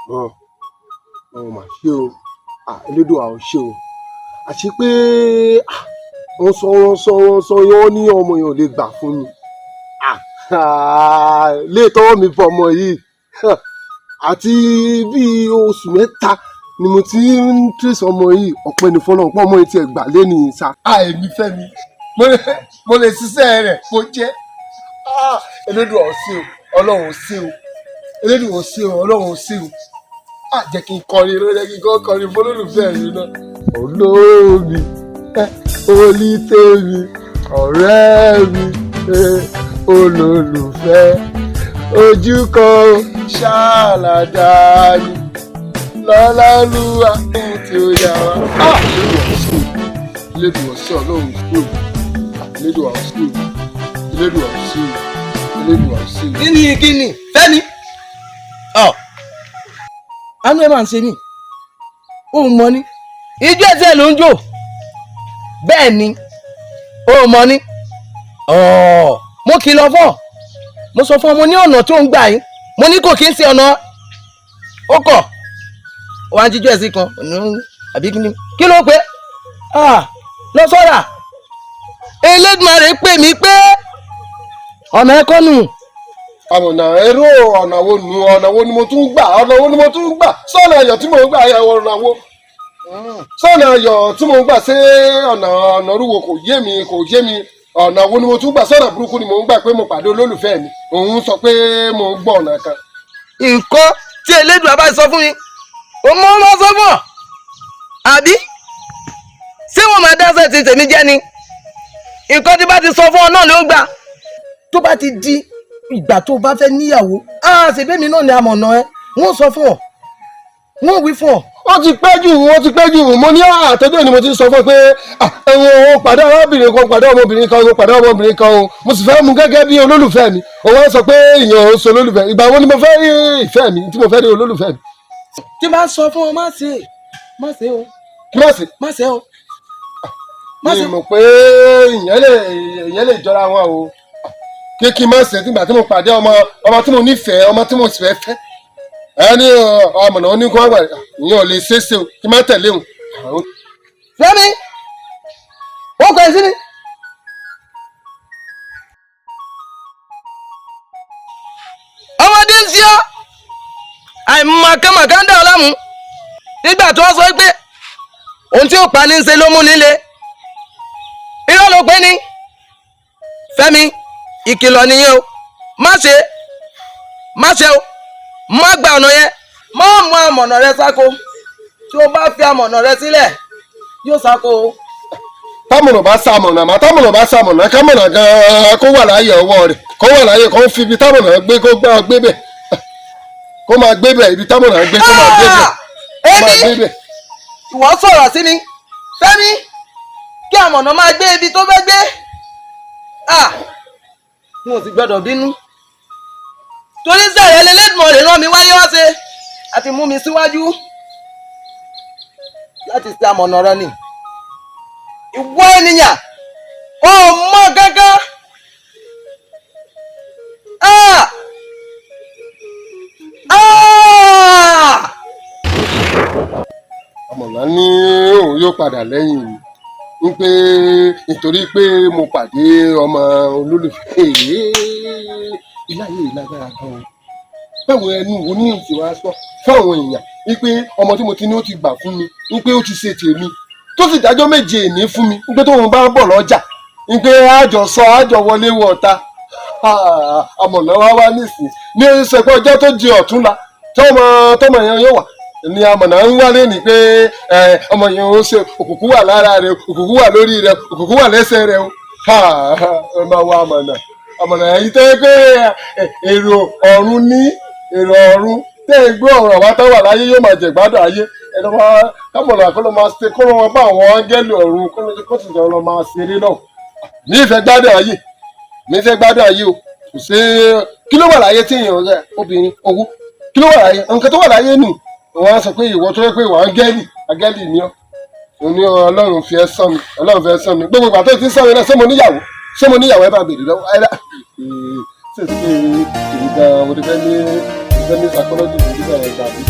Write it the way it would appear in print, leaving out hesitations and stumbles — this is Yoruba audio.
Mọ́ wọn mà ṣe o. Elédùà ò ṣe o. Àti pé wọ́n sọ, wọ́n sọ, wọ́n sọ, wọ́n ní ọmọ yẹn ò lè gbà fún mi. Lè tọwọ́ mi fọ ọmọ yìí. Àti bí oṣù 3 ni mo ti ń trace ọmọ yìí. Ọpẹ́ ní fọlọ́run pé ọmọ yìí ti ẹ̀ gbà lé ní ìsà. Èmi fẹ́ mi, mo lè ṣiṣẹ́ rẹ̀ kó jẹ́. Elédùà ò sí o, Ọlọ́run ò sí o, Elédùà ò sí o, Ọlọ́run ò sí o. Jẹ́ kí n kọrin ló, jẹ́ kí n kọ́ kọrin fọlọ́lùfẹ́ mi náà. Olómi olítèmi, ọ̀rẹ́ mi, olólùfẹ́, ojú kan ṣáàlàdà ni lọ́lọ́lúwa ohun tí ó yà wá. Elédùà ò sí o, Ọlọ́run ò sí o, Elédùà ò sí o, Elédùà ò sí o, Elédùà ò sí o. Kíni Fẹ́mi, ọ àánú ẹ máa ń ṣe mí. Òun mọ ni ijó ẹsẹ ló ń jò. Bẹ́ẹ̀ ni, òun mọ ni. Mo kìlọ̀ fún ọ, mo sọ fún ọ, mo ní ọ̀nà tó ń gbà yín, mo ní kò kí ń ṣe ọ̀nà. Ó kọ̀ wá ń jíjó ẹ̀sìn kan àbí kí ni, kí ló pé lọ sọ́ra. Elédùmarè pè mí pé ọ̀nà ẹ̀kọ́ nù. Àmọ̀nà èrò, ọ̀nà wo nu? Ọ̀nà wo ni mo tún gbà? Ọ̀nà wo ni mo tún gbà? Sọ̀nà ayọ̀ tí mò ń gbà yẹ, ọ̀nà wo? Sọ̀nà ayọ̀ tí mò ń gbà, ṣé ọ̀nà orúwo? Kò yé mi, kò yé mi. Ọ̀nà wo ni mo tún gbà? Sọ̀nà burúkú ni mò ń gbà pé mo pàdé olólùfẹ́ mi, òun sọ pé mo ń gbọ́ ọ̀nà kan? Nǹkan tí Elédùà bá sọ fún mi, òun mọ́ máa sọ fún ọ. Àbí ṣé wọn máa dáṣẹ́ ti tèmi jẹ́ ni? Nǹkan tí bá ti sọ fún ọ náà ló gbà. Tó bá ti di ìgbà tó o bá fẹ́ níyàwó, ṣèbémi náà ni amọ̀nà ẹ. Wọ́n sọ fún ọ, wọ́n wí fún ọ. Ó ti pẹ́ jù, ó ti pẹ́ jù. Mo ní àtọ́jọ́ ni mo ti sọ fún ẹ pé ẹ̀wọ̀n o, pàdé arábìnrin kan, pàdé ọmọbìnrin kan o, pàdé ọmọbìnrin kan o, mo sì fẹ́ mú gẹ́gẹ́ bí olólùfẹ́ mi. Òun wá sọ pé ìyẹn ò sọ olólùfẹ́. Ìgbà wo ni mo fẹ́ rí ìfẹ́ mi, tí mo fẹ́ rí olólùfẹ́ mi? Tí bá sọ fún ọ, má ṣe, má ṣe o. Kí má ṣe? Má ṣe o. Má Mi ṣe. mọ̀ pé ìyẹn lè jọra wọn o. Kí má ṣe nígbà tí mo pàdé ọmọ tí mo nífẹ̀ẹ́, ọmọ tí mo sì fẹ́ fẹ́? Ẹni ọmọ náà ní kó wá gbà, ìyẹn ò lè ṣeéṣe o, kí má tẹ̀lé òun. Fẹ́mi, ó kọ ẹ sí mi. Ọmọdé ń ṣe ọ́, àìmọ̀kànmọ̀kàn ń dà ọ́ láàmú nígbà tí wọ́n sọ pé ohun tí ó pa ní í ṣe ló mú nílé. Irọ́ ló pé ní. Fẹ́mi, ìkìlọ̀ nìyẹn o. Má ṣe, má ṣe o, má gba ọ̀nà yẹn, má mú amọ̀nà rẹ sáko. Tí o bá fi amọ̀nà rẹ sílẹ̀, yóò sáko o. Támọ̀nà bá sàmọ̀nà àmọ́ támọ̀nà bá sàmọ̀nà, kámọ̀nà gan-an kó wà láàyè ọwọ́ rẹ̀, kó wà láàyè, kó fi ibi támọ̀nà gbé, kó gbá gbé bẹ̀, kó máa gbé bẹ̀, ibi támọ̀nà gbé, kó máa gbé bẹ̀, kó máa gbé Èmi bẹ̀. Ìwọ sọ̀rọ̀ sí mi, Fẹ́mi, kí amọ̀nà máa gbé ibi tó fẹ́ gbé. N ò sì gbọ́dọ̀ bínú torí sẹ̀rẹ̀ lẹ́lẹ́dùnmọ̀ rẹ̀ rán mi wáyé wá ṣe àti mú mi síwájú láti ṣe amọ̀nà rẹ ni. Ìwọ ènìyàn ò mọ gángan. Ah! Ah! Àmọ̀nà ní òun yóò padà lẹ́yìn mi ń pé nítorí pé mo pàdé ọmọ olólùfẹ́. Ilé ayé yìí lágbára gan-an. Báwo ẹnu wo ní ìsìn wa sọ fún àwọn èèyàn wípé ọmọ tí mo ti ní ó ti gbà fún mi, wípé ó ti ṣe tèmi, tó sì dájọ́ 7 èní fún mi, wípé tóun bá ń bọ̀ lọ́jà, wípé àjọ sọ, àjọ wọlé wọ̀ ọ̀ta. Àmọ̀nà wa wá nísìn ní sọ pé ọjọ́ tó di ọ̀túnla tọmọ yẹn yóò wà ní amọ̀nà ń wálé ní pé ọmọ yẹn ó ṣe òkùnkùn wà lára rẹ, òkùnkùn wà lórí rẹ, òkùnkùn wà lẹ́sẹ̀ rẹ o. Ẹ máa wá amọ̀nà, amọ̀nà yìí tẹ́ pé èrò ọ̀run ní èrò ọ̀run tẹ́ ẹ gbé ọ̀rọ̀ wá tó wà láyé yóò máa jẹ̀gbádùn ayé. Ẹ lọ́ máa kámọ̀nà kó ló máa ṣe, kó ló máa bá àwọn áńgẹ́lì ọ̀run, kó sì jọ lọ máa ṣeré náà. Mi fẹ́ gbádùn ayé, mi fẹ́ gbádùn ayé o. Kò sí kí ló wà láyé tí èèyàn rẹ obìnrin owó, kí ló wà láyé? Nǹkan tó wà láyé nù. Wọ́n á sọ pé ìwọ tó yẹ pé ìwà áńgẹ́lì, áńgẹ́lì ni ọ́. Òun ní Ọlọ́run fi ẹ́ sán mi, Ọlọ́run fi ẹ́ sán mi. Gbogbo ìgbà tó ti sán mi náà, ṣé mo níyàwó? Ṣé mo níyàwó? Ẹ bá bèrè lọ́wọ́ ẹ dá. Ṣe ṣe èmi gan-an mo ti fẹ́ ní, mo fẹ́ ní psychology nígbà yẹn gbà mí.